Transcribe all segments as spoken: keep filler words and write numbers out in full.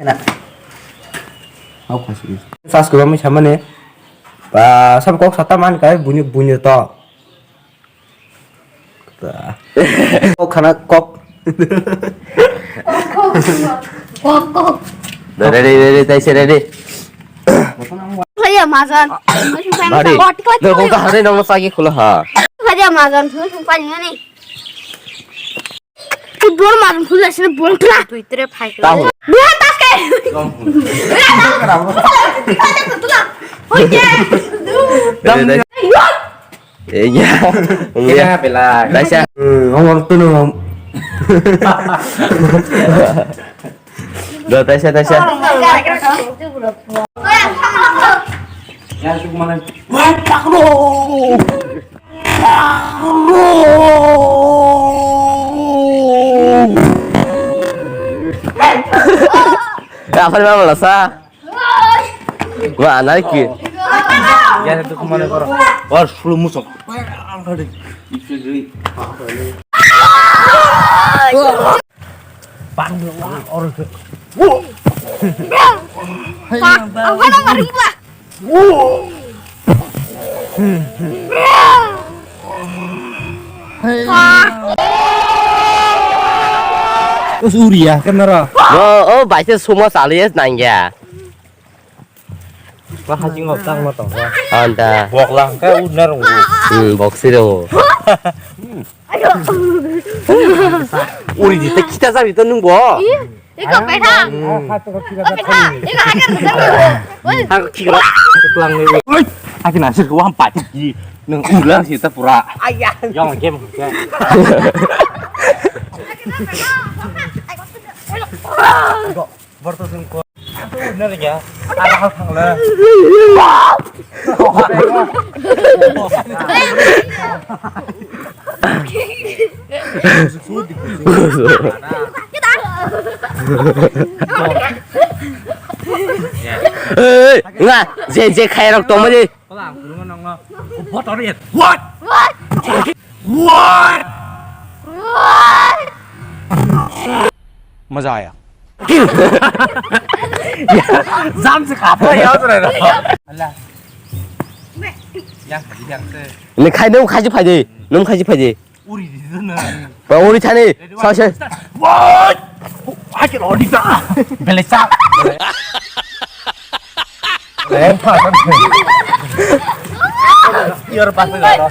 Kena. Hau khasi. Sas ko mi samane. Ba sab kok sata man kai bunyi bunyi to. Kok khana kok. Kok kok. Ready, ready, tai se ready. Kaya majan. Bari. Kok kok hari nang sagi khula ha. Kaya majan, sumpai ni. Bor maran khulai sini bor tla. Tui tere phai. Tahu. Buat tas ke. Hoi ke. Dam. Iya. Iya, belai. Daisa. Ngomong tu nung. Do taisa, taisa. Ya, tu mana? Wah, tak lo. Apa nama lasa? Wah, naik ki. Ya, itu kemana koro? Wah, sepuluh musuh. Apa nama ringba? Terus uri ya, kan nara. Oh, oh, baca semua salah ya, nanya. Wah, hajing ngok tang ma tong. Anda. Bok lang ka u na rong. Hmm, bok si rong. Uri di te kita sa bito nung bo. Iko peta. Iko hajar. Hak kira. Lang ni. Oi. Aki nasir ko wam pati. Nung ulang si ta pura. Ayah. Yang game. Borto sung ko. Nariya. Ada hal thangla. Hei, nga, je, je khairok tongma di. What? What? What? Maza aya. Jam se khapa ya jora. Allah. Yang yang se. Ni khai nung khai phai de. Nung khai phai de. Uri di na. Ba uri thani. Sa se. What? Hai ke uri ta. Bele cha. Yor pas ga.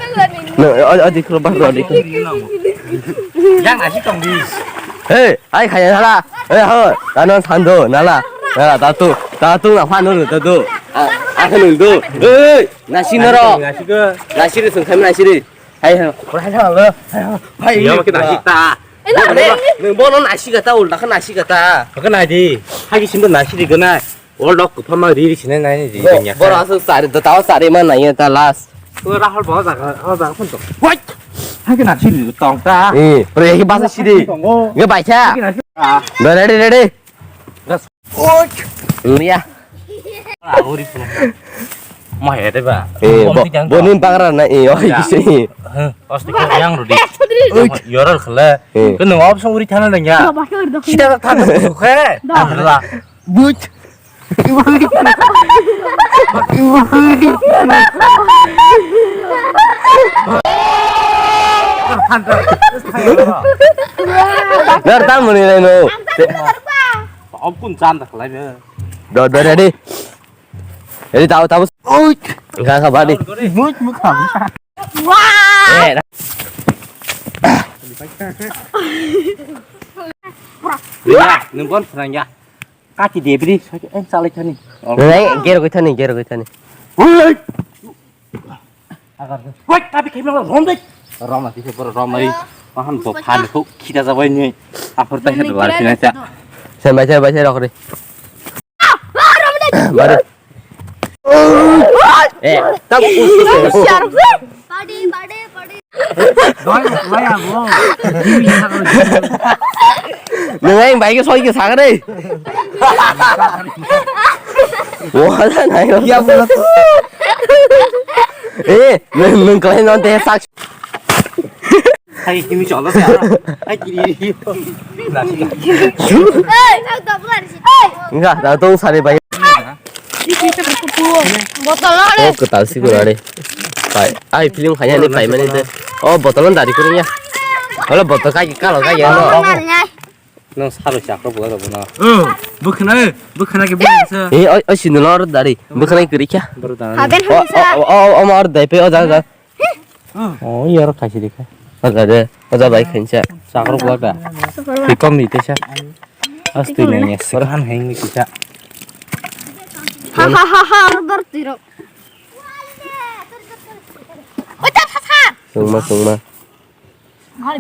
No, adi kro bah adi. Yang nasi tong di. Hey, ai khaya hala. Hey ho, tano sando nala. Nala tatu, tatu na phanu tatu. Ah, ah, nung do. Hey, nasi naro. Nasi ke. Nasi ri sung kami nasi ri. Hai ho. Hai ho. Hai. Yo ke nasi ta. Nung bono nasi kata ulta ke nasi kata. Ke nai di. Hai ki simbo nasi di ke nai. O lok kuphama ri ri sinai nai ni ri nya. Boro aswk sari da tao sari ma nai ta last. O Rahul bo jaga o jaga phun to. Wait. Hai ke na siri tong ta. Eh, pre ki basa siri. Nge bai cha. Hai ke na siri. Do ready ready. Oi. Ya. Uri phun. Ma he de ba. Eh, bo ni bagra na eh oi kisi. Heh, pasti ko yang rudi. Yoral khala. Ke nung option uri thana nang ya. Sida thana khe. Buj. Dar tam muni lai no. Om kun chan da khlai be. Do do ready. Ready tau tau. Oi. Ga ga badi. Muk muk kham. Wah. Eh. Ya, nung kon phrang ya. Kati de bri, en salai thani. Nai, ger goi thani, ger goi thani. Oi! Agar. Wait, tapi kemana rom deh. Rom nanti sih, bro, rom lagi. Mahan bo phan ko kita jabai ni. Apa teh itu lari sini aja. Sen baca, baca rok ri. Baru. Eh, tak usus. Padi, padi, padi. Nung aing bai ke soi ke sakre. Wala nai. Ya, bola. Eh, nung nung kau non teh sak. Ai, kimi cholo se aro. Ai, kiri. Hey, kau tak bukan sih. Hey. Enggak, tahu tuh sari banyak. Botol ada. Oh, ketahui sih gue ada. Pai, ai film kayaknya ini pai mana itu? Oh, botol dari kurungnya. Kalau botol kayak kalau kayak no. Mana? Nang saro chakro buat apa na? Oh, bukan eh, bukan lagi bukan se. Eh, oh, oh, sini lor dari. Bukan lagi kerja. Baru tangan. Haben Oh, hamsa. Oh, oh, oh, oh, mau dari P O jaga. Oh, iya, orang kasih deh. Ada ada. Ada baik kerja. Chakro buat apa? Hikom itu sih. Asti nanya. Orang heng ni kita. Hahaha, order tiro. Oi, ta, ta, ta. Sungma, sungma.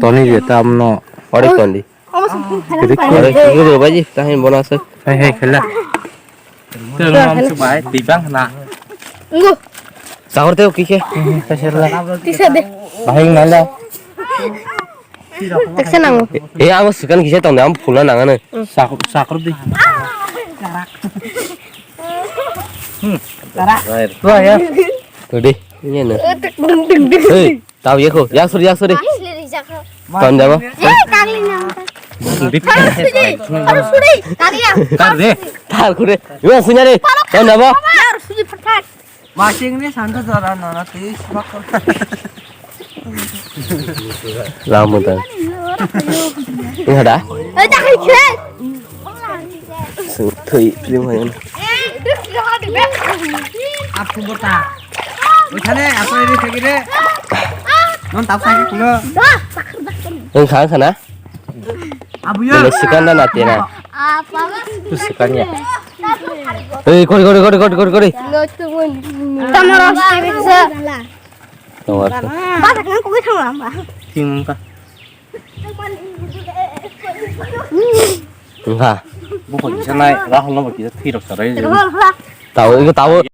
Toni je tamno. Ore kondi. Ore kiri baji tahin bona se. Hai hai khela. Tengam subai tibang na. Ngu. Sahur teo kike. Kasirla. Tisa de. Bahing nala. Teksa nango. E amo sikan kisa tong am phula nangane. Sakur sakur di. Hmm. Tara. Tua ya. Todi. Ini na. Ding ding ding. Hei. Tau ya ko, yak suri, yak suri. Asli rijak ho. Ton jabo. Eh, kali nang. Bip. Harus sudi, harus sudi. Kali ya. Tar de. Tar kure. Yo sunya de. Ton jabo. Harus sudi phathak. Masing ni santo jora nana tis bakal. Lama ta. Ini ada. Eh, tak kira. Sing thui film hai. Apu bota. Oikhane apa ini sakit de? Non tak sakit kulo. Nang khang khana? Abu ya. Nang sikan dan ati na. Apa? Tu sikan ya. Hei, kori kori kori kori kori kori. Tamara. Tawar. Ba tak nang koi thang lama. Tingka. Enggak. Bukan bisa naik, lah lo bagi tidak sarai. Tahu itu tahu.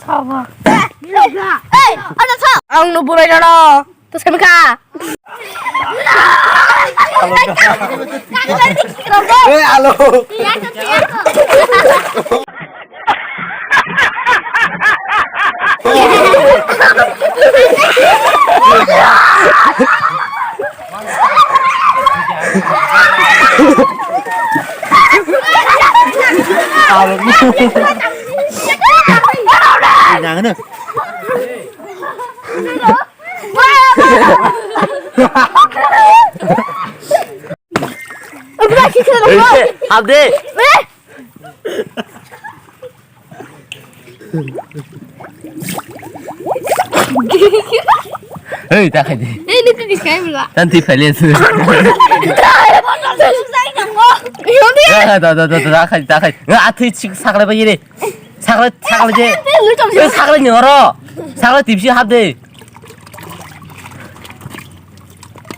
Hey, ada tak? Ang nuburai dano. Terus kami ka. Eh, alo. Jangan. Habde. Hei, ta khai di. Ei, nung kaki kai mula. Tan ti phai le su. Yo, ni. Ta ta ta ta ta khai ta khai. Nga athai chik sakle ba yere. Sakle sakle je. Sakle ni oro. Sakle tipsi habde.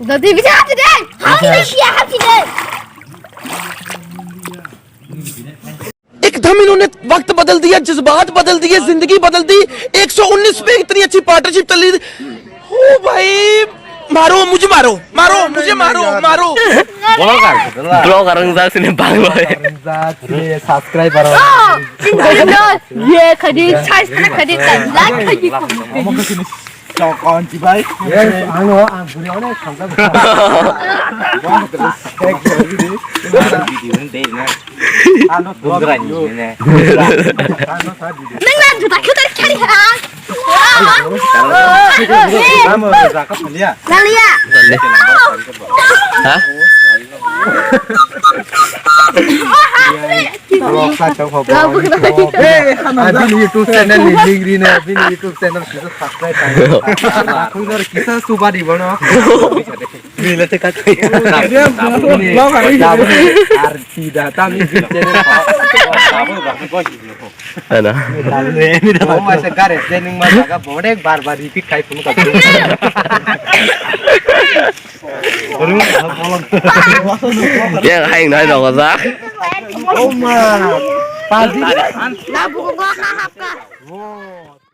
Dadi bisa habde. Habde sia habde. एकदम इन्होंने वक्त बदल दिया, जज्बात बदल दिए, जिंदगी बदल दी। एक सौ उन्नीस पे इतनी अच्छी पार्टनरशिप चल रही थी। ओ भाई, मारो मुझे, मारो, मारो मुझे, मारो, मारो। Vlogger, vlogger wng jak sini bangla. Subscriber. Ye khadi, subscribe khadi, like khadi. Chokon chibai. Yes, ano ang buri onek khamjak. Video ni dei na. Ano bugra ni ne. Ano sa video. Nang na juta khutar khali ha. Ano sa ka phalia. Lalia. Ha? Vlog sa chau kho. Hey, hano. Abini YouTube channel ni link ri na, abini YouTube channel kisa subscribe khai. Khungar kisa subadi bono. Bila te kat. Vlog ari. Ar sida tam YouTube channel. Ana. Mo ma se gare training ma jaga bodek bar bar repeat khai phunu ka. Yang hai nai dong sa. Oh ma. Padi. Na buku gua kahap ka.